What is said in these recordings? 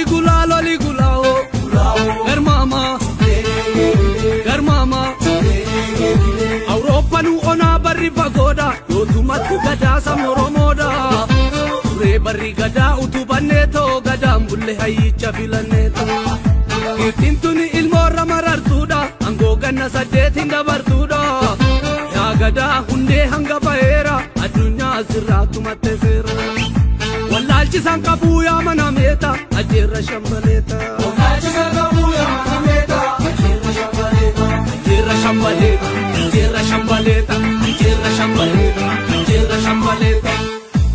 Loli gula loli gula o Garmama Garmama Awurooppaanuu onaa barri fagoodha yootumatti gadaa sabni Oromoodha. Turee barri gadaa utubanneetoo gadaan bulle hayyicha filanneetoo. Giiftiin tuni ilmoorra marartuudha aangoo ganna saddeetiin dabartuudha. Yaa gadaa hundee hanga baheera addunyaa asirraa tumattee seera. Wallaalchisaan qabuu yaa mana meeta ajjeerra shambaleeta. Wallaalchisaan qabuu yaa mana meeta ajjeerra shambaleeta. Ajjeerra shambaleeta ajjeerra shambaleeta ajjeerra shambaleeta ajjeerra shambaleeta.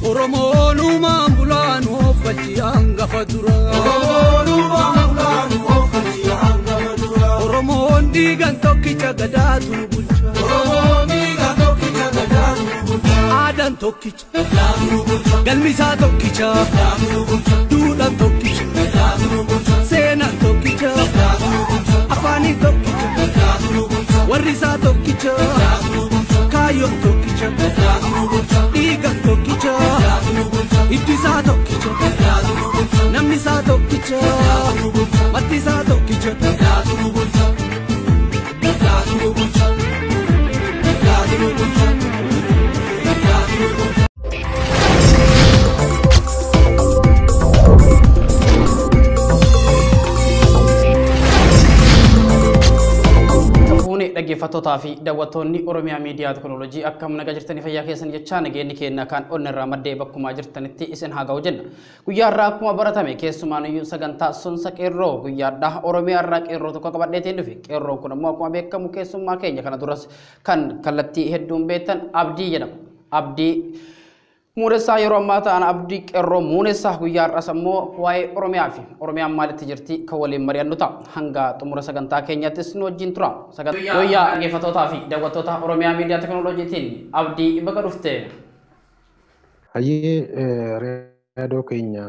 Oromoon uumaan bulaan ooffachi hangafa dura. Oromoon uumaan bulaan ooffachi hangafa dura. Oromoon dhiigan tokkicha gadaatu nu bulcha. Oromoon dhiigan tokkicha gadaatu nu bulcha. Aadaan tokkicha gadaatu nu bulcha. Galmi isaa tokkicha gadaatu nu bulcha. Duudhaan tokkicha gadaatu nu bulcha. Seenaan tokkicha gadaatu nu bulcha. Afaaniin tokkicha gadaatu nu bulcha. Warri isaa tokkicha gadaatu nu bulcha. Kaayyoon tokkicha gadaatu nu bulcha. Dhiigan tokkicha gadaatu nu bulcha. Hiddi isaa tokkicha gadaatu nu bulcha. Namni isaa tokkicha gadaatu nu bulcha. Matti isaa tokkicha gadaatu nu bulcha. Gadaatu nu bulcha. Gadaatu nu bulcha. Gadaatu nu bulcha. Fuuni dhaggeeffattootaa fi daawwattoonni Oromiyaa Miidiyaa Teekinooloojii akkam nagaa jirtanii fayyaa keessan jechaa nageenyi keenya kan onna irraa maddee bakkumaa jirtanitti isin haa ga'u jenna. Guyyaa irraa akkuma baratame keessumaan iyyuu sagantaa sonsa qeerroo guyyaadhaa Oromiyaa irraa qeerroo tokko qabadheetiin dhufe. Qeerroon kun immoo akkuma beekamu keessummaa keenya kana duras kan kallattii hedduun beektan Abdii jedhama. Abdii Muunessaa yeroo ammaa ta'an Abdii Qeerroo Muunessaa guyyaa har'as ammoo waa'ee Oromiyaa fi Oromiyaan maalitti jirti kan waliin mari'annu ta'a. Hanga xumura sagantaa keenyaattis nu wajjin tura. Guyyaa dhaggeeffattootaa fi daawwattoota Oromiyaa Miidiyaa Teekinooloojiitiin Abdii baga dhufte. Hayyee reedoo keenya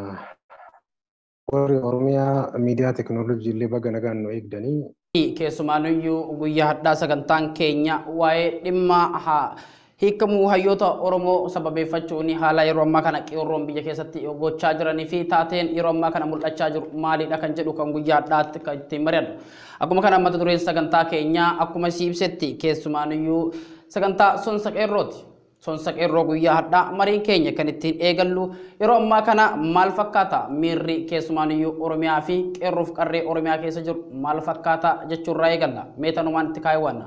warri Oromiyaa Miidiyaa Teekinooloojii illee baga nagaan nu eegdanii. Keessumaanuyyuu guyyaa har'aa sagantaan keenya waa'ee dhimma hiikamuu hayyoota Oromoo sababeeffachuun haala yeroo ammaa kana qeerroon biyya keessatti gochaa jiranii fi taateen yeroo ammaa kana mul'achaa jiru maalidha kan jedhu kan guyyaa har'aatti kan ittiin mari'annu. Akkuma kana mata dureen sagantaa keenyaa akkuma si ibsetti keessumaanuyyuu sagantaa sonsa qeerrooti. Sonsa qeerroo guyyaa har'aa mariin keenya kan ittiin eegallu yeroo ammaa kana maal fakkaata miirri keessumaanuyyuu Oromiyaa fi qeerroof qarree Oromiyaa keessa jiru maal fakkaata jechuurraa eegalla. Meetanumaan itti kaaywanna.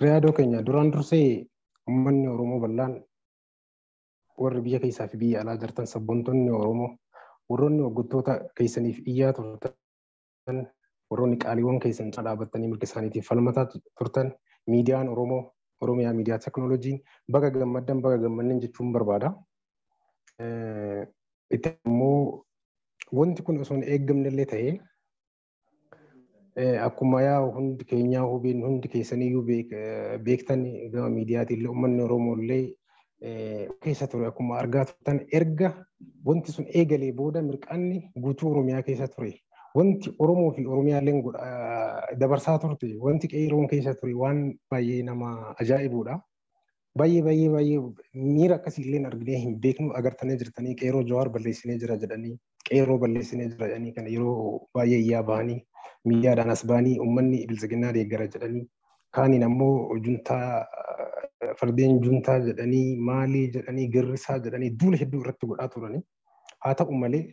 Riyaadoo keenya duraan dursee uummanni Oromoo bal'aan warri biyya keessaa fi biyya alaa jirtan sabboontonni Oromoo warroonni hoggantoota keessaniif iyyaa turtan warroonni qaaliiwwan keessan dhaabattanii mirga isaaniitiif falmataa turtan miidiyaan Oromoo Oromiyaa Miidiyaa Teekinooloojiin baga gammaddan baga gammannan jechuun barbaada. Itti immoo wanti kun osoo hin eeggamne illee ta'ee akkuma yaa hundi keenyaa hubeen hundi keessaniyyuu beektan gama miidiyaatiin illee uummanni Oromoo illee keessa ture akkuma argaa turtan erga wanti sun eegalee booda mirqaanni guutuu Oromiyaa keessa ture. Wanti Oromoo fi Oromiyaaleen dabarsaa turte wanti qeerroon keessa ture waan baay'ee nama ajaa'ibudha. Baay'ee baay'ee baay'ee miira akkasii illee arginee hin beeknu agartanii jirtanii qeerroo Jawaar balleessinee jira jedhanii qeerroo balleessinee jira jedhanii kana yeroo baay'ee iyyaa bahanii miidiyaadhaan as bahanii uummanni bilisiginnaa deeggara jedhanii kaaniin ammoo juntaa fardeen juntaa jedhanii maalii jedhanii girrisaa jedhanii duula hedduu irratti godhaa turanii. Haa ta'u malee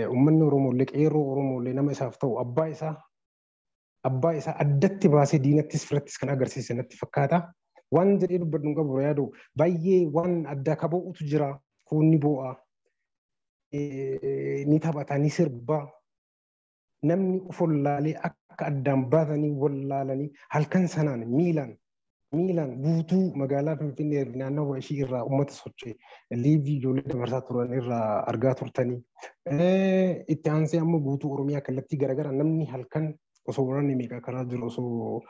uummanni Oromoo illee qeerroo Oromoo illee nama isaaf ta'u abbaa isaa addatti baasee diinattis firattis kan agarsiise natti fakkaata. Waan jedhee dubbadhu hin qabu yaadu baay'ee waan addaa kaba'utu jira kuun ni boo'a ni taphata ni sirba namni of wallaalee akka addaan baatanii wallaalanii halkan sanaan miilaan guutuu magaalaa Finfinnee naannawa ishii irraa uummata socho'e liivii ijoollee dabarsaa turan irraa argaa turtanii. Itti aansee ammoo guutuu Oromiyaa kallattii garaagaraa namni halkan osoo waraanni meeqaa karaa jiru osoo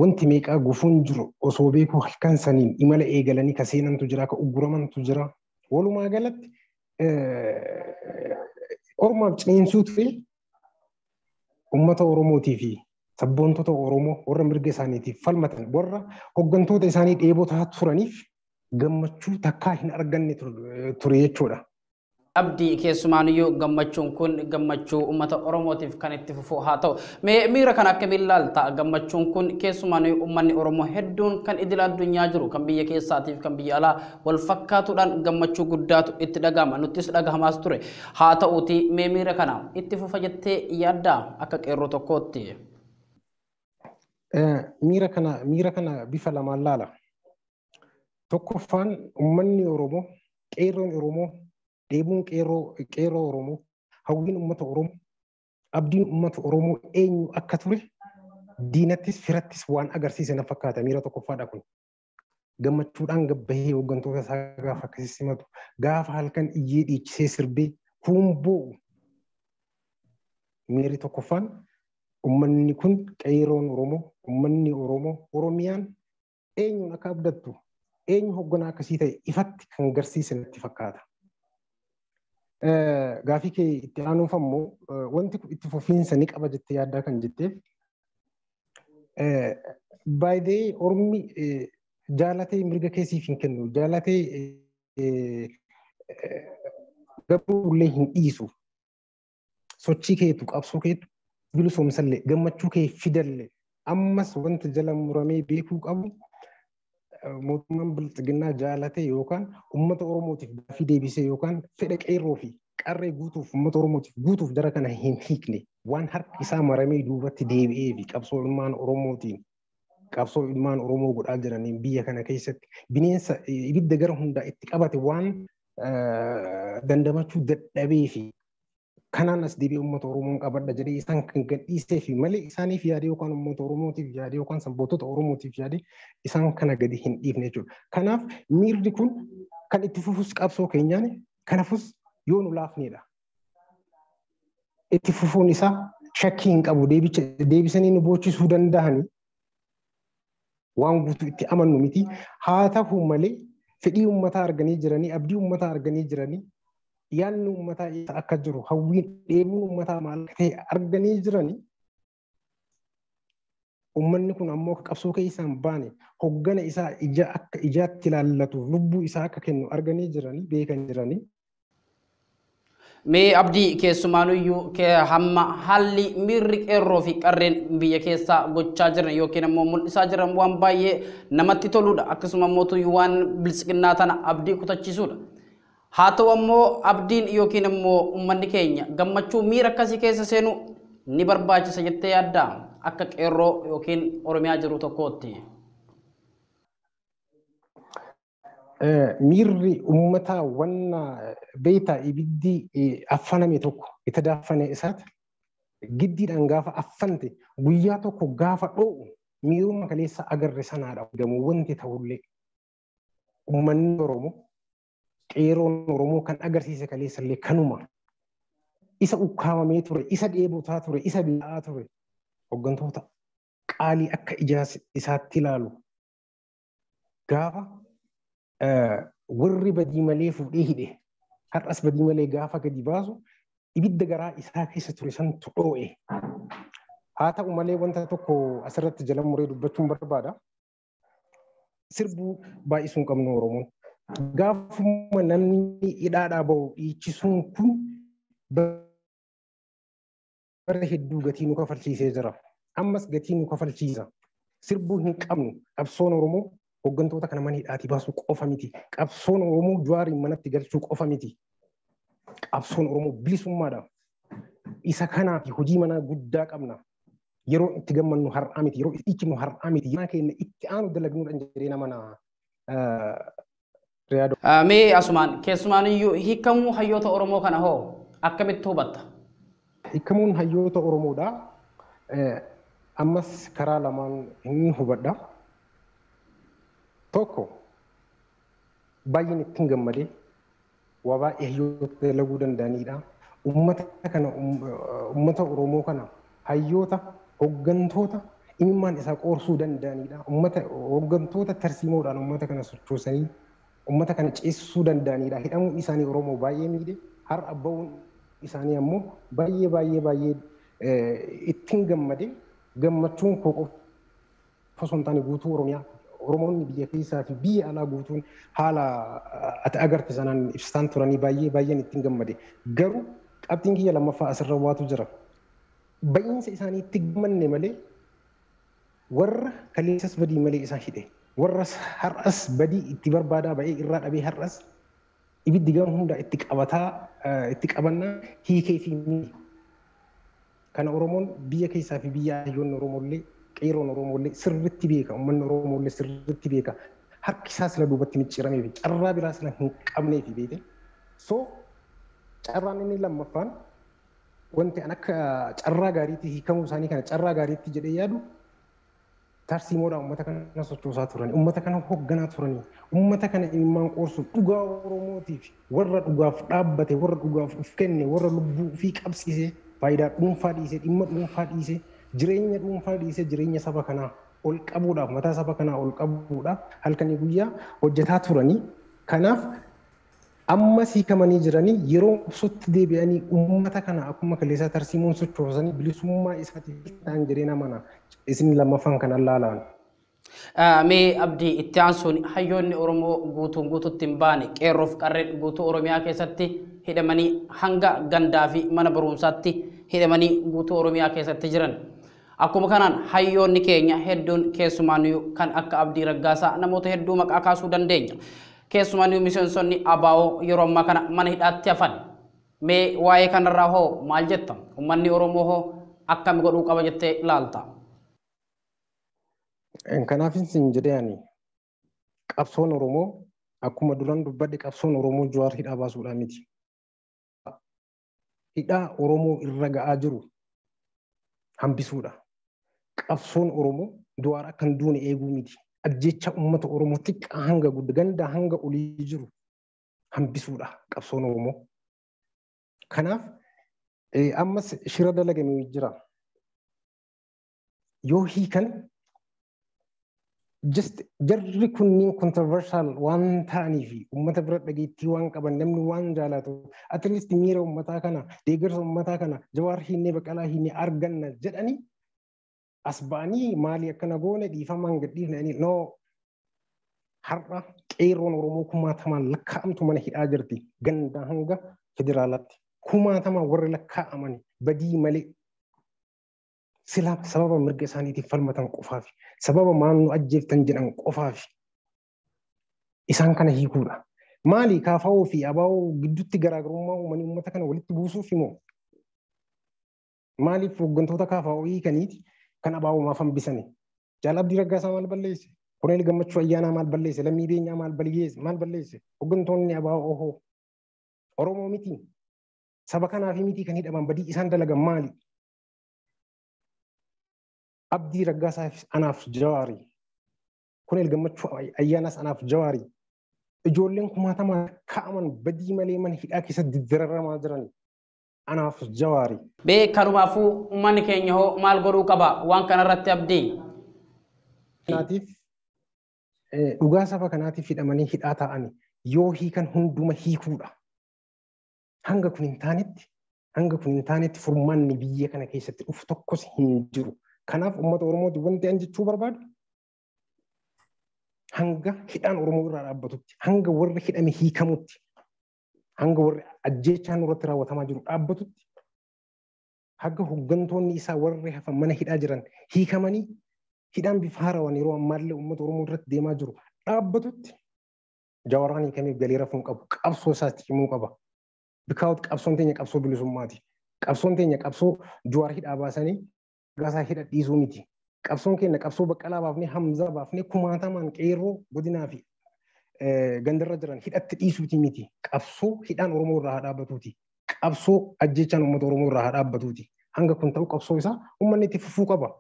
wanti meeqaa gufuun jiru osoo beekuu halkan saniin imala eegalanii ka seenantu jira ka ugguramantu jira. Walumaa galatti ormaaf ciniinsuu ture uummata Oromootii fi sabboontota Oromoo warra mirga isaaniitiif falmatan warra hooggantoota isaanii dheebotaa turaniif Gammachuu takkaa hin arganne ture jechuudha. Abdii, keessumaaniyyuu gammachuun kun gammachuu uummata Oromootiif kan itti fufu haa ta'u. Mee miira kana akkamiin ilaalta? Gammachuun kun keessumaaniyyuu uummanni Oromoo hedduun kan idil addunyaa jiru, kan biyya keessaatiif kan biyya alaa wal fakkaatuudhaan gammachuu guddaatu itti dhagahama. Nuttis dhagahamaas ture. Haa ta'uuti, mee miira kana itti fufa jettee yaaddaa akka qeerroo tokkootti? Miira kana bifa lamaan laala. Tokkoffaan, uummanni Oromoo, qeerroon Oromoo, dheebuun qeerroo Oromoo, hawwiin uummata Oromoo, abdiin uummata Oromoo eenyu akka ture diinattis firattis waan agarsiise na fakkaata, miira tokkoffaadha kun. Gammachuudhaan gabbahee hooggantoota isaa gaafa akkasii simatu, gaafa halkan iyyee dhiichisee sirbee kuun boo'u, miirri tokkoffaan uummanni kun, qeerroon Oromoo, uummanni Oromoo, Oromiyaan eenyuun akka abdattu, eenyu hoogganaa akkasii ta'e ifatti kan agarsiise natti fakkaata. Gaafii kee itti aanuuf ammoo, wanti kun itti fufiinsa ni qaba jettee yaaddaa kan jetteef, baay'ee ormi jaalatee mirga keessiif hin kennu, jaalatee gabrullee hin dhiisu. Sochii keetu, qabsoo keetu bilisoomsallee, gammachuu kee fidallee, ammas wanta jala muramee beekuu qabu, mootummaan bilxiginnaa jaalatee yookaan uummata Oromootiif gaaffii deebisee yookaan fedha qeerroo fi qarree guutuuf, uummata Oromootiif guutuuf jara kana hin hiikne. Waan harki isaa maramee duubatti deebi'ee fi qabsoo ilmaan Oromootiin, qabsoo ilmaan Oromoo godhaa jiraniin biyya kana keessatti bineensa ibidda gara hundaa itti qabate waan dandamachuu dadhabee fi kanaan as deebi'ee uummata Oromoon qabadha jedhee isaan kan gadhiisee fi malee, isaaniif yaadee yookaan uummata Oromootiif yaadee yookaan sabbootota Oromootiif yaadee isaan kana gadi hin dhiifne jechuudha. Kanaaf miirri kun kan itti fufus qabsoo keenyaan, kanaafus yoo nu laafnedha. Itti fufuun isaa shakkii hin qabu. Deebisanii nu boochisuu danda'anii waan guutuu itti amannu miti. Haa ta'u malee, fedhii uummataa arganii jiranii, abdii uummataa arganii jiranii, yaadni uummataa eessa akka jiru, hawwiin dheebuun uummataa maal akka ta'e arganii jiranii. Uummanni kun ammoo akka qabsoo keessaa hin baane, hoggana isaa ija akka ijaatti ilaallatu, lubbuu isaa akka kennu arganii jiranii, beekan jiranii. Mee Abdii, keessumaanuyyuu hamma haalli miirri qeerroo fi qarreen biyya keessaa gochaa jiran yookiin ammoo mul'isaa jiran waan baay'ee namatti toludha. Akkasuma immoo waan bilisiqinnaa tana abdii kutachiisudha. Haa ta'u ammoo, abdiin yookiin ammoo uummanni keenya gammachuu miira akkasii keessa seenu ni barbaachisa jettee yaaddaa akka qeerroo yookiin Oromiyaa jiru tokkootti? Miirri uummataa wanna beektaa, ibiddi affaname tokko itti daaffane isaati giddiidhaan gaafa affante guyyaa tokko gaafa dho'u miiruma kaleessa agarre sanaadha gamoo wanti ta'ullee. Uummanni Oromoo, qeerroon Oromoo kan agarsiise kaleessallee kanuma. Isa ukkaamamee ture, isa dheebotaa ture, isa beela'aa ture, hooggantoota qaalii akka ijaa isaatti ilaalu gaafa warri badii malee fuudhee hidhe, har'as badii malee gaafa gadi baasu, ibidda garaa isaa keessa ture santu dhoo'e. Haa ta'u malee, wanta tokko asirratti jala muree dubbachuun barbaada. Sirbuu baay'isuu hin qabnu Oromoon. Gaafuma namni hidhaadhaa bahu dhiichisuun kun bara hedduu gatii nu kafalchiisee jira. Ammas gatii nu kafalchiisa. Sirbuu hin qabnu. Qabsoon Oromoo hooggantoota kana mana hidhaatii baasuu qofa miti. Qabsoon Oromoo Jawaariin manatti galchuu qofa miti. Qabsoon Oromoo bilisummaadha. Isa kanaaf hojii manaa guddaa qabna. Yeroo itti gammannu har'aa miti. Yeroo itti dhiichifnu har'aa miti. Yeroo keenya itti aanu dalagnuudhaan jedhee nama na. Mee asumaan keessumaan iyyuu hiikamuu hayyoota Oromoo kana hoo akkamitti hubatta? Hiikamuun hayyoota Oromoodha. Ammas karaa lamaan hin hubadha. Tokko, baay'een ittiin gammadee, waa baay'ee hayyoota dalaguu danda'anidha. Uummata kana, uummata Oromoo kana, hayyoota hooggantoota imimmaan isaa qoorsuu danda'anidha. Uummata hooggantoota tarsiimoodhaan uummata kana sochoosanii uummata kana ceesisuu danda'anidha. Hidhamuun isaanii Oromoo baay'ee miidhe. Har'a bahuun isaanii ammoo baay'ee baay'ee baay'ee ittiin gammade. Gammachuun koo qofa osoo hin taane guutuu Oromiyaa Oromoonni biyya keessaa fi biyya alaa guutuun haala ati agarte sanaan ibsaan turanii baay'ee baay'een ittiin gammade. Garuu qabxiin kiyya lammaffaa asirra waatu jira. Ba'iinsa isaanii itti gammanne malee warra kaleessas badii malee isaan hidhe. Warra har'as badii itti barbaadaa ba'ee irraa dhabee har'as ibiddi gama hundaa itti qabataa itti qabannaa hiikee fi miidhe. Kana Oromoon biyya keessaa fi biyya hayyoonni Oromoollee qeerroon Oromoollee sirriitti beeka. Uummanni Oromoollee sirriitti beeka. Harki isaa sila duubatti micciiramee fi carraa biraa sila hin qabnee fi beete. So carraan inni lammaffaan wanti an akka carraa gaariitti hiikamuu isaanii kana carraa gaariitti jedhee yaadu tarsiimoodhaan uummata kana sochoosaa turani, uummata kana hoogganaa turani, uummata kana imimmaan qoorsuuf dhugaa Oromootiif warra dhugaaf dhaabbate, warra dhugaaf of kenne, warra lubbuu ofii qabsiise, faayidaa dhuunfaa dhiise, dhimma dhuunfaa dhiise, jireenya dhuunfaa dhiise, jireenya saba kanaa ol qabuudhaaf, mataa saba kanaa ol qabuudhaaf halkanii guyyaa hojjetaa turanii. Kanaaf amma hiikamanii jiranii yeroo qabsootti deebi'anii uummata kana akkuma kaleessaa tarsiimoon sochoosanii bilisummaa isaatiif ta'an jedhee amana. Isin lammaffaan kana laalaan. Mee Abdii, itti aansuun hayyoonni Oromoo guutuun guututti hin baane qeerroof qarreen guutuu Oromiyaa keessatti hidhamanii hanga gandaa fi mana barumsaatti hidhamanii guutuu Oromiyaa keessatti jiran. Akkuma kanaan hayyoonni keenya hedduun keessumaaniyyuu kan akka Abdii Raggaasaa namoota hedduu maqaa kaasuu dandeenya. Keessumaaniyyuu miseensonni ABO yeroo ammaa kana mana hidhaatti hafan. Mee waa'ee kanarraa hoo maal jetta? Uummanni Oromoo hoo akkam godhuu qaba jettee ilaalta? Kanaafis hin jedhee ani qabsoon Oromoo akkuma duraan dubbadhe qabsoon Oromoo Jawaar hidhaa baasuudhaa miti. Hidhaa Oromoo irra ga'aa jiru hambisuudha. Qabsoon Oromoo Jawaar akka hin duune eeguu miti. Ajjecha uummata Oromoo xiqqaa hanga guddaa ganda hanga olii jiru hambisuudha qabsoon Oromoo. Kanaaf ammas shira dalagamee jira. Yoo hiikan just jarri kunniin controversial waan ta'aniif uummata bira dhageettii waan qaban namni waan jaalatu at least miira uummataa kana deeggarsa uummataa kana Jawaar hinnee Baqalaa hinnee arganna jedhanii as ba'anii maali akkana goone dhiifamaan gadhiifne no har'a qeerroon Oromoo kumaatamaan lakkaa'amtu mana hidhaa jirti ganda hanga federaalaatti kumaatamaan warri lakkaa'aman badii malee sila sababa mirga isaaniitiif falmatan qofaaf sababa maal nu ajjeeftan jedhan qofaaf isaan kana hiikuudha. Maali KFO fi ABO gidduutti garaagarummaa uumanii uummata kana walitti buusuuf immoo maaliif hooggantoota KFO hiikaniiti kan ABO maaf hambisani? Jaal Abdii Raggaasaa maal balleesse? Koloneel Gammachuu Ayyaanaa maal balleesse? Lammii Beenyaa maal balleesse? Maal balleesse? Hooggantoonni ABO hoo Oromoo miti. Saba kanaaf miti kan hidhaman badii isaan dalagan maali? Abdii Raggaasaaf anaaf Jawaari. Koloneel Gammachuu Ayyaanaas anaaf Jawaari. Ijoolleen kumaatamaa kaa'aman badii malee mana hidhaa keessatti dararamaa jiran anaaf Jawaari. Mee kanumaafuu uummanni keenya hoo maal godhuu qaba waan kanarratti Abdii? Kanaatiif dhugaa saba kanaatiif hidhamanii hidhaa ta'ani yoo hiikan hunduma hiikuudha. Hanga kun hin taanetti hanga kun hin taanetti furmaanni biyya kana keessatti dhufu tokkos hin jiru. Kanaaf uummata Oromooti wanti an jechuu barbaadu hanga hidhaan Oromoo irraa dhaabbatutti, hanga warri hidhame hiikamutti, hanga warri ajjeechaan irratti raawwatamaa jiru dhaabbatutti, hanga hooggantoonni isaa warri hafan mana hidhaa jiran hiikamanii hidhaan bifa haarawaan yeroo ammaallee uummata Oromoo irratti deemaa jiru dhaabbatutti Jawaaraan hiikameef galee rafuu hin qabu. Qabsoo isaatti cimuu qaba. Bikaawot qabsoon teenya qabsoo bilisummaati. Qabsoon teenya qabsoo Jawaar hidhaa baasanii Raggaasaa hidha dhiisuu miti. Qabsoon keenya qabsoo Baqqalaa baafnee Hamzaa baafnee kumaatamaan qeerroo godinaa fi gandarra jiran hidhatti dhiisuuti miti. Qabsoo hidhaan Oromoo irraa haa dhaabbatuuti. Qabsoo ajjeechaan uummata Oromoo irraa haa dhaabbatuuti. Hanga kun ta'u qabsoo isaa uummanni itti fufuu qaba.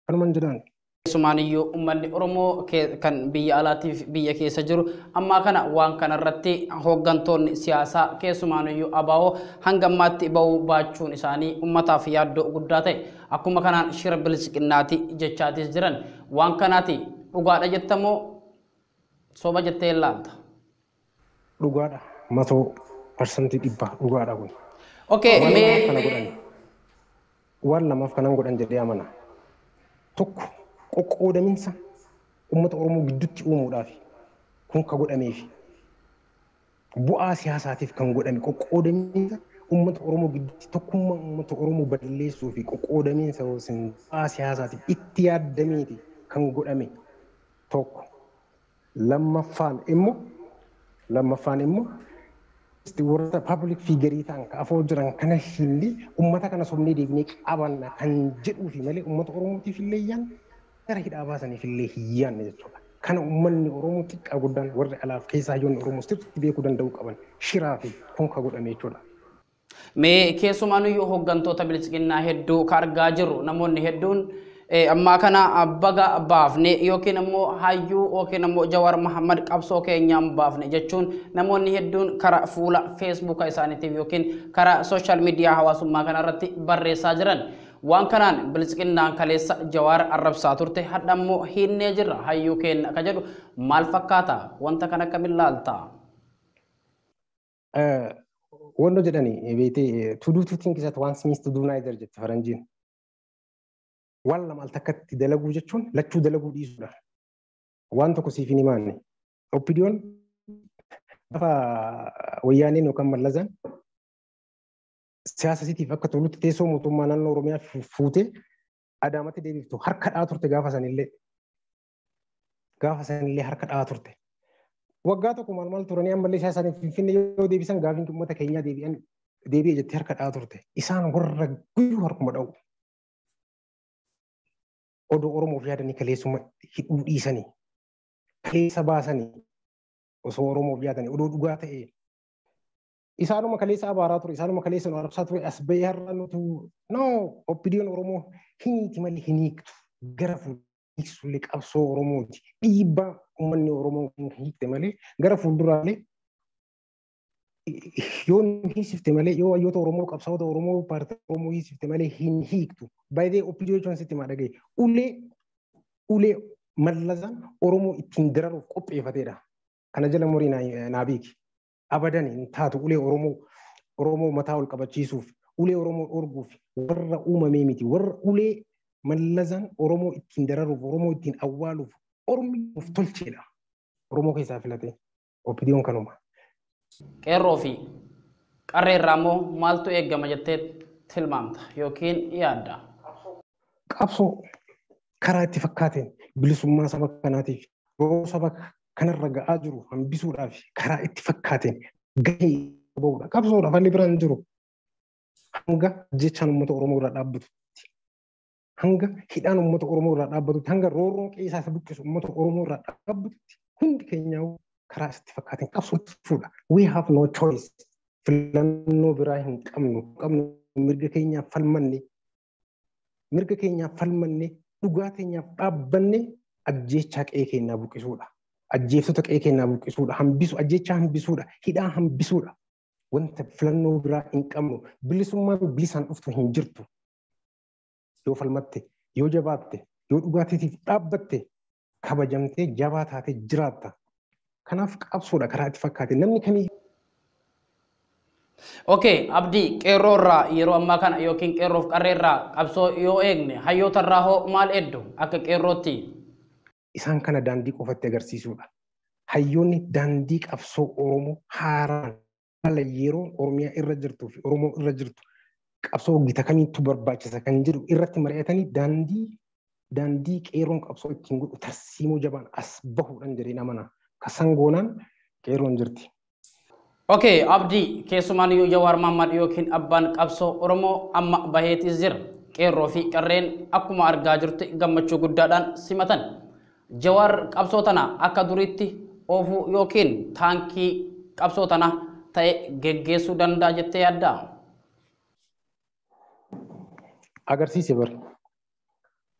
Kanumaan jedhaan. Keessumaaniyyuu uummanni Oromoo kan biyya alaatiif biyya keessa jiru ammaa kana waan kanarratti hooggantoonni siyaasaa keessumaaniyyuu ABO hanga ammaatti bahuu baachuun isaanii uummataaf yaaddoo guddaa ta'e. Akkuma kanaan shira bilisqinnaati jechaatis jiran waan kanaati dhugaadha jettamoo soba jettee ilaalta? Dhugaadha. Matoo 100% dhugaadha kun. Okay, mee waan lamaaf kanan godhan jedhee amana. Tokko qoqqoodaminsa uummata Oromoo gidduutti uumuudhaaf kun ka godhameef bu'aa siyaasaatiif kan godhame qoqqoodamiinsa uummata Oromoo gidduutti tokkummaa uummata Oromoo balleessuu fi qoqqoodamiinsa bu'aa siyaasaatiif itti yaadameeti kan godhame tokko. Lammaffaan immoo warra public figure ta'an ka afoo jiran kana illee uummata kana sobnee deebinee qabanna kan jedhuu fi malee uummata Oromootiif illee iyyaan gara hidhaa baasaniif illee hiyyaanne jechuudha. Kana uummanni Oromoo xiqqaa guddaan warri alaaf keessaa hayyoonni Oromoo sirriitti beekuu danda'uu qaban shiraa fi kun ka godhame jechuudha. Mee keessumaanuyyuu hooggantoota bilchiginnaa hedduu ka argaa jirru namoonni hedduun ammaa kana baga baafne yookiin ammoo hayyuu yookiin ammoo Jawaar Mohammad qabsoo keenyaan baafne jechuun namoonni hedduun karaa fuula feesbuuka isaaniitiif yookiin karaa sooshaal miidiyaa hawaasummaa kanarratti barreessaa jiran. Waan kanaan bilchiginnaan kaleessa Jawaar arrabsaa turte hadha ammoo hinnee jirra hayyuu keenya ka jedhu maal fakkaata? Wanta kana akkamiin laalta? Wando jedhani beetee to do two things at once means to do neither jette faranjiin. Waan lama al takkatti dalaguu jechuun lachuu dalaguu dhiisuudha. Waan tokko siif hin himaanne. Oppidiyoon gaafa wayyaaneen yookaan mallazaan siyaasa isiitiif akka tolutti teessoo mootummaa naannoo Oromiyaa fuutee Adaamatti deebiftu harka dha'aa turte gaafa sanillee. Gaafa sanillee harka dha'aa turte. Waggaa tokko maal maal turanii ammallee siyaasa isaanii Finfinnee yoo deebisan gaafiin uummata keenyaa deebi'e jettee harka dha'aa turte. Isaan warra guyyuu harkuma dha'u. Odoo Oromoof yaadanii kaleessuma hidhuu dhiisanii kaleessa baasanii osoo Oromoof yaadanii odoo dhugaa ta'e isaanuma kaleessa abaaraa ture isaanuma kaleessa nu arrabsaa ture as bahee har'a nutu no oppidiyoon Oromoo hiiti malee hin hiiktu gara fuulduraalee qabsoo Oromooti dhiibbaa uummanni Oromoo hin hiikte malee gara fuulduraalee yoo hiisifte malee yoo hayyoota Oromoo qabsaa'ota Oromoo paartii Oromoo hiisifte malee hin hiiktu. Baay'ee oppidiyoo jechuun sitti maa dhagaye ulee mallasaan Oromoo ittiin dararuuf qopheeffateedha. Kana jala murii naa beeki. Abadan hin taatu ulee Oromoo mataa ol qabachiisuuf ulee Oromoo dhorguuf warra uumamee miti warra ulee mallasaan Oromoo ittiin dararuuf Oromoo ittiin awwaaluuf ormi of tolcheedha. Oromoo keessaa filate oppidiyoon kanuma. Qeerroo fi qarree irraa immoo maaltu eegama jettee tilmaamta yookiin yaadda? Qabsoo karaa itti fakkaateen bilisummaa saba kanaatiif yeroo saba kanarra ga'aa jiru hambisuudhaaf karaa itti fakkaateen gahee ba'uudha. Qabsoodha falli biraan hin jiru. Hanga jechaan uummata Oromoo irraa dhaabbatutti, hanga hidhaan uummata Oromoo irraa dhaabbatutti, hanga roorroon qe'ee isaa buqqisu uummata Oromoo irraa dhaabbatutti hundi keenyaa karaa itti fakkaateen qabsootti fuudha. We have no choice. Filannoo biraa hin qabnu. Qabnu mirga keenyaaf falmanne. Mirga keenyaaf falmanne dhugaa keenyaaf dhaabbanne ajjeechaa qe'ee keenyaa buqqisuudha. Ajjeeftota qe'ee keenyaa buqqisuudha. Hambisu ajjeechaa hambisuudha. Hidhaa hambisuudha. Wanta filannoo biraa hin qabnu. Bilisummaan bilisaan dhuftu hin jirtu. Yoo falmatte, yoo jabaatte, yoo dhugaatiitiif dhaabbatte kabajamtee jabaa taatee jiraatta. Kanaaf qabsoodha karaa itti fakkaate namni kamiyyuu. Okay, Abdii qeerroo irraa yeroo ammaa kana yookiin qeerroof qarree irraa qabsoo yoo eegne hayyoota irraa hoo maal eeddu akka qeerrootti? Isaan kana daandii qofatti agarsiisuudha. Hayyoonni daandii qabsoo Oromoo haaraan haala yeroo Oromiyaa irra jirtuu fi Oromoo irra jirtu qabsoo gita kamiitu barbaachisa kan jedhu irratti mari'atanii daandii qeerroon qabsoo ittiin godhu tarsiimoo jabaan as bahuudhaan jedhee amana. Kasan goonaan qeerroon jirti. Okay, Abdii keessumaan iyyuu Jawaar Mohammad yookiin abbaan qabsoo Oromoo amma baheetis jira. Qeerroo fi qarreen akkuma argaa jirtu gammachuu guddaadhaan simatan. Jawaar qabsoo tana akka duriitti oofuu yookiin taankii qabsoo tana ta'e geggeessuu danda'a jettee yaaddaa? Agarsiise bar.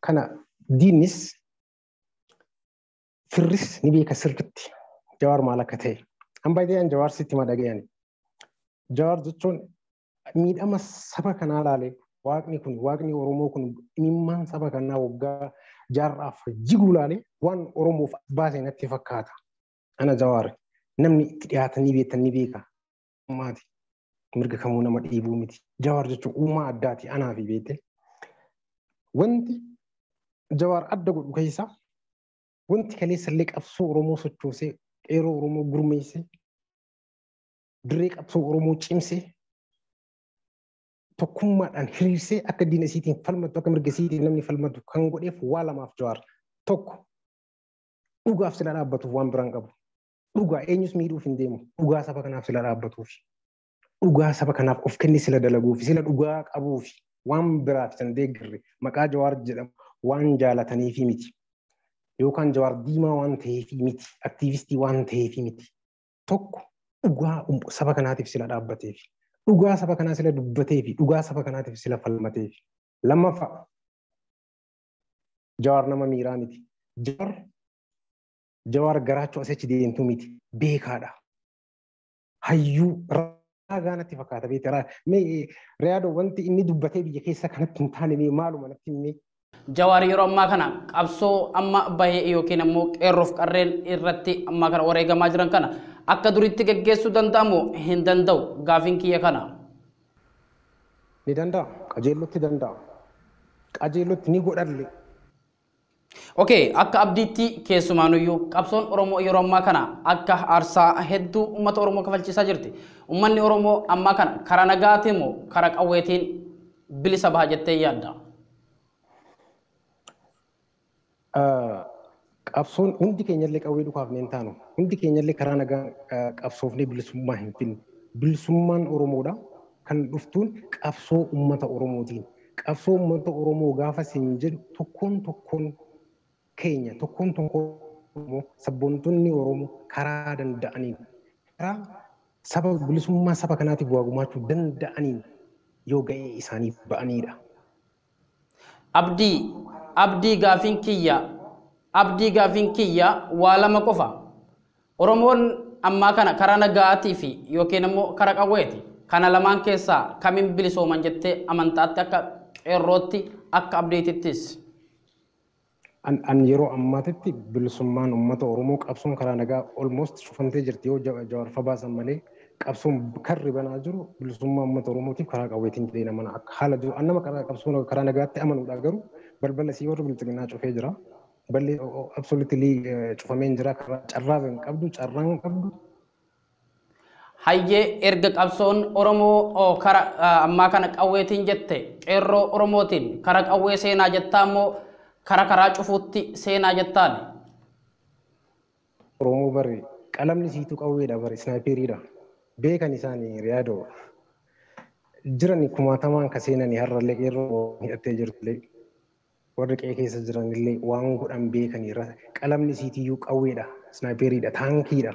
Kana diinnis firris ni beeka sirriitti Jawaar maal akka ta'e. An baay'ee Jawaar sitti ma dhaga'ani. Jawaar jechuun miidhama saba kanaa laalee waaqni kun waaqni Oromoo kun imimmaan saba kanaa waggaa jaarraaf jiguu laalee waan Oromoof baase natti fakkaata. Ana Jawaar namni itti dhiyaatanii beektan ni beeka. Maati mirga kamuu nama dhiibuu miti. Jawaar jechuun uumaa addaati anaa fi beekte. Wanti Jawaar adda godhu keessaa Wanti kaleessallee qabsoo Oromoo sochoosee, qeerroo Oromoo gurmeessee, dirree qabsoo Oromoo cimsee, tokkummaadhaan hiriirsee akka diina isiitiin falmatu, akka mirga isiitiin namni falmatu kan godheef waa lamaaf Jawaar. Tokko, dhugaaf sila dhaabbatuuf waan biraan qabu. Dhugaa eenyus miidhuuf hin deemu. Dhugaa saba kanaaf sila dhaabbatuuf. Dhugaa saba kanaaf of kenne sila dalaguuf, sila dhugaa qabuuf waan biraaf san deeggarre maqaa Jawaar jedhamu waan jaalataniifi miti. Yookaan Jawaar diimaa waan ta'eefi miti. Aktiivistii waan ta'eefi miti. Tokko, dhugaa saba kanaatiif sila dhaabbateef. Dhugaa saba kanaa sila dubbateefi dhugaa saba kanaatiif sila falmateef. Lammaffaa, Jawaar nama miiraa miti. Jawaar garaachuu asichi deemtuu miti. Beekaadha. Hayyuu raagaa natti fakkaata beektaa. Mee Riyaadoo, wanti inni dubbatee biyya keessa kanatti hin taane mee maaluma natti himee? Jawaar yeroo ammaa kana qabsoo amma bahee yookiin ammoo qeerroof qarreen irratti ammaa kana wareegamaa jiran kana akka duritti geggeessuu danda'amu hin danda'u? Gaafiin kiyya kana. Ni danda'a. Qajeellotti danda'a. Qajeellotti ni godhalle. Okay, akka abdiitti keessumaanuyyuu qabsoon Oromoo yeroo ammaa kana akka aarsaa hedduu uummata Oromoo kafalchiisaa jirti. Uummanni Oromoo ammaa kana karaa nagaatiin moo karaa qawweetiin bilisa baha jettee yaadda? Qabsoon hundi keenyallee qawwee dhukaafnee hin taanu. Hundi keenyallee karaa nagaa qabsoofnee bilisummaa hin finne. Bilisummaan Oromoodha. Kan dhuftuun qabsoo uummata Oromootiin. Qabsoo uummata Oromoo gaafa siin jedhu, tokkoon tokkoon keenya, tokkoon tokkoon Oromoo, sabboontonni Oromoo karaa danda'aniin, karaa saba bilisummaa saba kanaatiif waa gumaachuu danda'aniin yoo ga'ee isaanii ba'anidha. Abdii, gaafiin kiyya waa lama qofa. Oromoon ammaa kana karaa nagaatii fi yookiin immoo karaa qawweeti. Kana lamaan keessaa kamiin bilisooman jettee amantaatti, akka qeerrootti, akka abdiitittis? An yeroo ammaatitti bilisummaan uummata Oromoo qabsoon karaa nagaa almost cufamtee jirti yoo Jawaar fa baasan malee, qabsoon karri banaa jiru bilisummaa uummata Oromootiif karaa qawweetiin jedhee nama akka haala jiru. An nama karaa qabsoon karaa nagaatti amanuudha, garuu balbala sii warri bilxiginnaa cufee jira. Balli absolutely cufamee jira, karaa carraa hin qabdu, carraa hin qabdu. Hayyee, erga qabsoon Oromoo karaa ammaa kana qawweetiin jette, qeerroo Oromootiin karaa qawwee seenaa jettaa immoo karaa cufuutti seenaa jettaan? Oromoo bari qalamni siituu qawweedha bari, sniper iidha. Beekan isaanii Riyaadoo. Jiran kumaatamaan ka seenanii har'allee qeerroo hidhattee jirtullee warri qe'ee keessa jiranillee waan godhan beekanii qalamni siitiyyuu qawweedha, sniper iidha, taankiidha.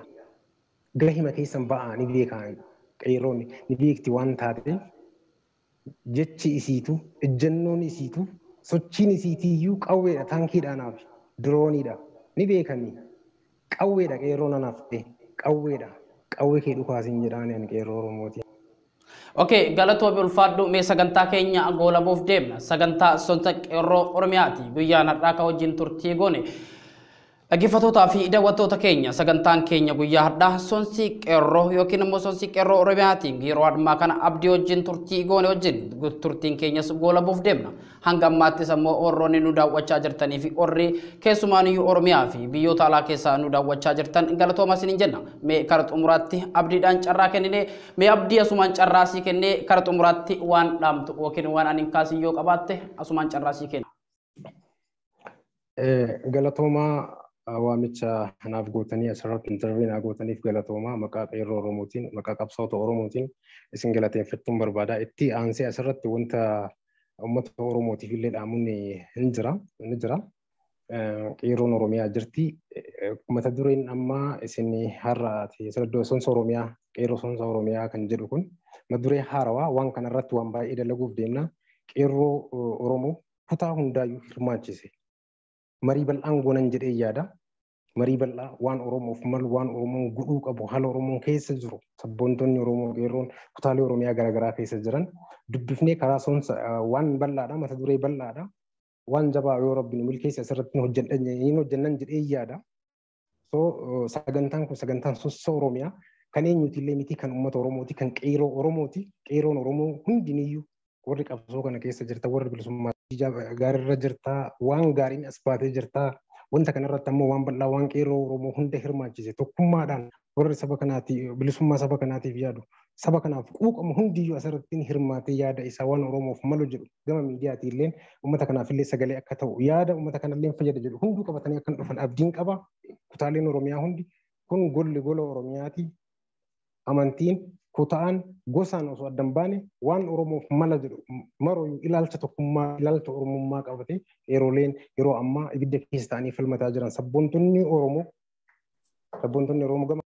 Gahima keessan ba'aa ni beekan, qeerroon ni beekti waan taateef jechi isiitu, ejjennoon isiitu, sochiin isiitiyyuu qawweedha, taankiidha anaaf, drone iidha, ni beekanii. Qawweedha qeerroon anaaf ta'e, qawweedha. Qawwee kee dhukaasiin jedhaan ani qeerroo Oromooti. Okay, galatoomi, ulfaadhu. Mee sagantaa keenya goolabuuf deemna. Sagantaa Sonsa Qeerroo Oromiyaati. Guyyaan har'aa ka wajjin turtii goone. Dhaggeeffattootaa fi daawwattoota keenya, sagantaan keenya guyyaa har'aa Sonsi Qeerroo yookiin immoo Sonsi Qeerroo Oromiyaatiin yeroo ammaa kana Abdii wajjin turtii goone wajjin turtiin keenyas goolabuuf deemna. Hanga ammaattis ammoo warroonni nu daawwachaa jirtanii fi warri keessumaaniyyuu Oromiyaa fi biyyoota alaa keessaa nu daawwachaa jirtan galatooma isiniin jenna. Mee kara xumuraatti Abdiidhaan carraa kenninee, mee Abdii, asumaan carraa sii kennee, kara xumuraatti waan dhaamtu yookiin waan ani hin kaasin yoo qabaatte asumaan carraa sii kenna. Galatoomaa, waamicha naaf gootanii asirratti interview naa gootaniif galatoomaa. Maqaa qeerroo Oromootiin, maqaa qabsaa'ota Oromootiin isin galateeffachuun barbaada. Itti aansee asirratti wanta uummata Oromootiif illee dhaamuun hin jira ni jira. Qeerroon Oromiyaa jirti. Mata dureen ammaa isin har'a Sonsa Oromiyaa, qeerroo Sonsa Oromiyaa kan jedhu kun mata duree haarawaa waan kanarratti waan baay'ee dalaguuf deemna. Qeerroo Oromoo kutaa hundaayyuu hirmaachise. Marii bal'aan goonan jedhee yaada. Marii bal'aa waan Oromoof malu, waan Oromoon godhuu qabu, haala Oromoon keessa jiru, sabboontonni Oromoo qeerroon kutaalee Oromiyaa garaagaraa keessa jiran dubbifnee karaa sonsa waan bal'aadha, mata duree bal'aadha. Waan jabaa yoo Rabbi nu milkeesse asirratti hin hojjennan jedhee yaada. So sagantaan kun sagantaan Sonsa Oromiyaa kan eenyuti illee miti, kan uummata Oromooti, kan qeerroo Oromooti. Qeerroon Oromoo hundiniyyuu warri qabsoo kana keessa jirta, warri bilisummaa gaariirra jirta, waan gaariin as baatee jirta. Wanta kanarratti ammoo waan bal'aa waan qeerroo Oromoo hunda hirmaachise tokkummaadhaan warri saba kanaatiif bilisummaa saba kanaatiif yaadu saba kanaaf quuqamu hundiyyuu asirratti hirmaatee yaada isaa waan Oromoof malu jedhu gama miidiyaatiin illee uummata kanaaf illee sagalee akka ta'u yaada uummata kanallee fayyada jedhu hunduu qabatanii akka dhufan abdiin qaba. Kutaaleen Oromiyaa hundi kun golli gola Oromiyaati. Amantiin kutaan gosaan osoo adda hin baane waan Oromoof mala jedhu marooyyuu ilaalcha tokkummaa ilaalcha Oromummaa qabate yerooleen yeroo ammaa ibidda keessa ta'anii falmataa jiran sabboontonni Oromoo sabboontonni Oromoo gama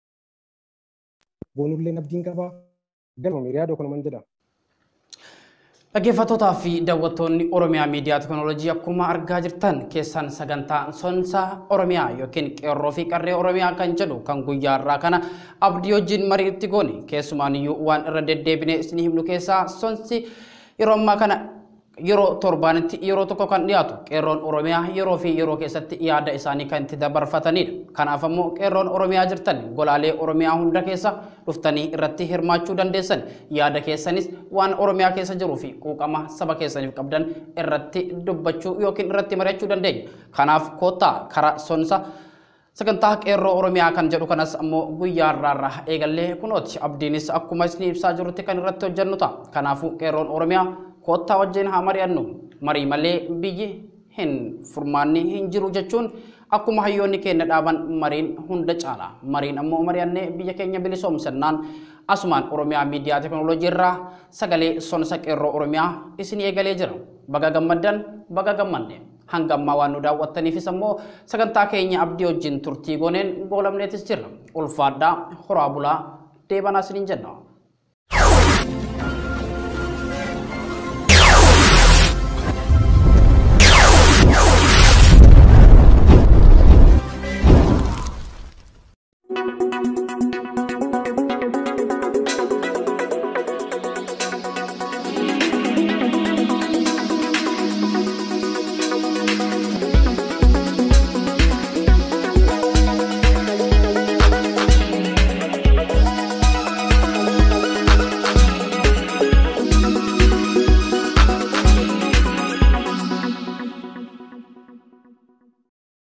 boonullee abdiin qaba galma yaada kanuman jedha. Dhaggeeffattootaa fi daawwattoonni Oromiyaa Miidiyaa Teekinooloojii akkuma argaa jirtan keessan sagantaa sonsa Oromiyaa yookiin qeerroo fi qarree Oromiyaa kan jedhu kan guyyaa irraa kana abdii wajjin mariitti goone keessumaaniyyuu waan irra deddeebine isin himnu keessaa sonsi yeroo ammaa kana yeroo torbaanitti yeroo tokko kan dhiyaatu qeerroon Oromiyaa yeroo fi yeroo keessatti yaada isaanii kan itti dabarfatanidha. Kanaaf ammoo qeerroon Oromiyaa jirtan golaalee Oromiyaa hunda keessa dhuftanii irratti hirmaachuu dandeessan yaada keessanis waan Oromiyaa keessa jiruu fi quuqama saba keessaniif qabdan irratti dubbachuu yookiin irratti mari'achuu dandeenya. Kanaaf koottaa karaa sonsa sagantaa qeerroo Oromiyaa kan jedhu kanas ammoo guyyaa irraa eegallee kunooti abdiinis akkuma isin ibsaa jirutti kan irratti hojjennu ta'a. Kanaafuu qeerroon Oromiyaa koottaa wajjin haa mari'annu marii malee biyyi hin furmaanni hin jiru jechuun akkuma hayyoonni keenya dhaaban mariin hunda caala. Mariin ammoo mari'annee biyya keenya bilisoomsannaan asumaan Oromiyaa Miidiyaa Teekinooloojii irraa sagalee sonsa qeerroo Oromiyaa isin eegalee jira. Baga gammaddan baga gammanne. Hanga ammaa waan nu daawwattaniifis ammoo sagantaa keenya abdii wajjin turtii gooneen goolamneetis jirra. Ulfaadhaa horaa bulaa deebanaa isiniin jenna.